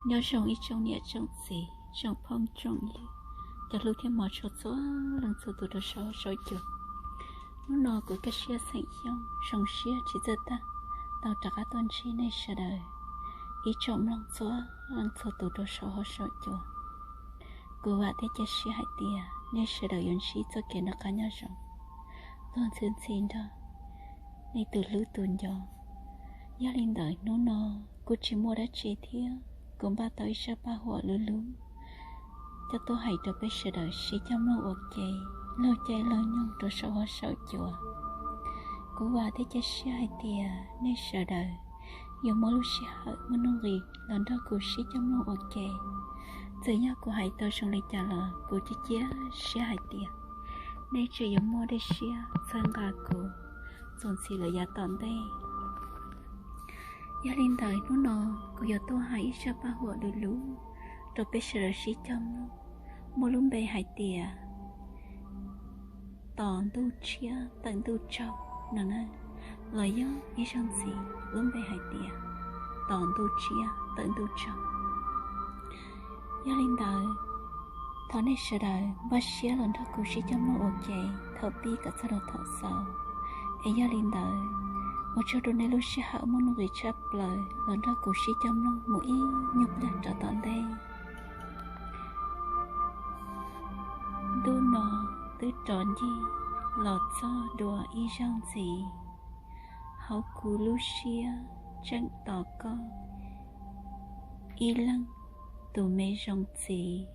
Nyob zoo ib tsoom niam tsoom txiv, tsoom phooj tsoom ywg, cov hlub thiab hmov tshua txhua leej txhua tus rau saum huab saum cua. Hnub no kuv Kaj Siab Xeem Xyooj zoo siab tsis txawj tag tau rov qab tuaj ntsib nej sawv daws ib tsoom mloog txhua leej txhua tus rau saum huab saum cua. Kuv vam thiab cia siab hais tias nej sawv daws yuav ntsib txoj kev noj qab nyob zoo, luag ntxhi ntxhi nrog nej tus hlub tus nco. Yog li ntawd hnub no kuv tsis muaj dab tsi thiab, kuv npaj tau ib zaj paj huam luv luv coj tuaj hais rau peb sawv daws sib coj mloog ua ke, laug caij laug nyoog rau saum huab saum cua. Kuv vam thiab cia siab hais tias nej sawv daws yuav muaj lub sij hawm muaj nuj nqis los nrog kuv sib coj mloog ua ke. Txawm yog kuv hais tau zoo li cas los kuv cia cia siab hais tias nej tseem yuav muaj dej siab txhawb nqa kuv txuas ntxiv lawm yav tom ntej. Yog li ntawd hnub no kuv yuav tuaj hais ib zaj paj huam luv luv rau peb sawv daws sib coj mloog, muaj lub npe hais tias Tos Ntuj Tshiab Tawm Ntuj Tsaug no na, los yog ib zaug ntxiv lub npe hais tias Tos Ntuj Tshiab Tawm Ntuj Tsaug. Yog li ntawd, thov nej sawv daws npaj siab los nrog kuv sib coj mloog ua ke thaum pib kom txog rau thaum xaus. Es yog li ntawd, ua tsaug rau nej lub sij hawm muaj nuj nqis tshaj plaws los nrog kuv sib coj mloog mus ib nyuag pliag rau tom ntej. Ntuj no twb rov ncig los txog dua ib zaug ntxiv, hauv kuv lub siab tseem tos koj ib leeg tus me zoo txiv.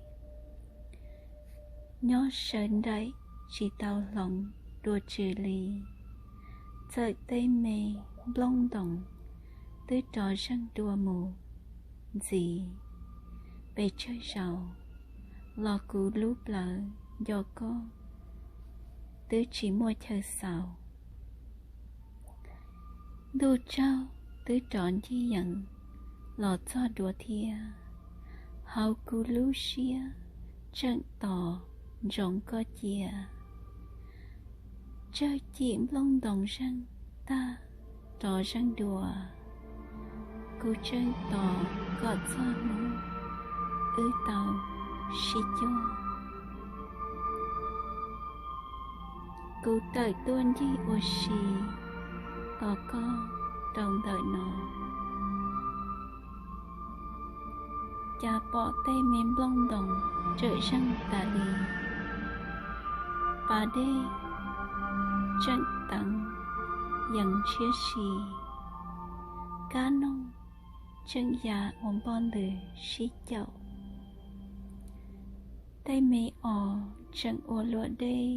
Nyob sawv nraim tsis tau hloov dua tsw li, txawm tej me nplooj ntoos twb rov zeeg dua mus ntxiv. Pes tsawg zaus los kuv lub plawv nco koj twb tsis muaj chaw xaus. Ntuj tsaug twb rov ncig yees los txog dua thiab, hauv kuv lub siab tseem tos ntsoov koj cia. Tsawg cim nplooj ntoos zeeg tag rov zeeg dua, kuv tseem tos kom txog hnub wb tau sib cuag. Kuv tawm tuaj ncig ua si tos koj rau ntawm no, cas pom tej me nplooj ntoos tsawm zeeg tas li, pas dej tseem teev yees ntshiab si, kab noog tseem ya ua npoj ntws sib caum, tej me os tseem ua luam dej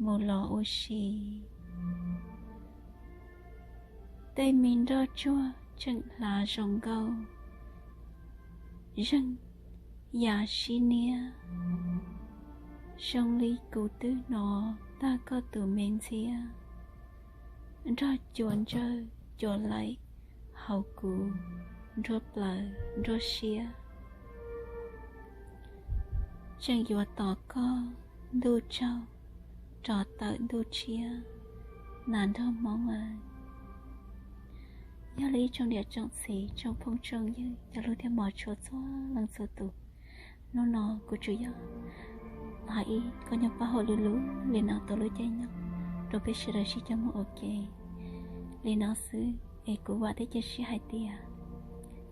mus los ua si, tej me nroj tsuag tseem hlav zoo nkauj zeeg ya sib niab, zoo li kuv twb hnov tag koj tus me ntxhiab nrog cua ntsawj cua laim hauv kuv nruab plawv nruab siab. Tseem yuav tos koj ntuj tsaug rov tawm ntuj tshiab nas nrog hmoob aw. Yog li ib tsoom niam tsoom txiv tsoom phooj tsoom ywg cov hlub thiab hmov tshua txhua leej txhua tus, hnub no kuv tsuas yog hais ib qho nyuag paj huam luv luv li no tuav lub caij nyoog rau peb sawv daws sib coj mloog ua ke li no xwb, es kuv vam thiab cia siab hais tias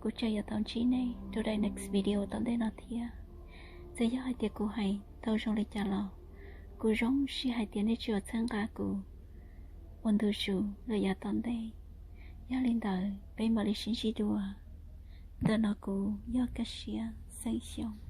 kuv tseem yuav tau ntsib nej rau daim next video tom ntej no thiab. Txawm yog hais tias kuv hais tau zoo li cas los kuv zoo siab hais tias nej tseem yuav txhawb nqa kuv ua ntu zus lawm yav tom ntej. Yog li ntawd peb mam li sib ntsib dua. Ntawm no kuv yog Kaj Siab Xeem Xyooj.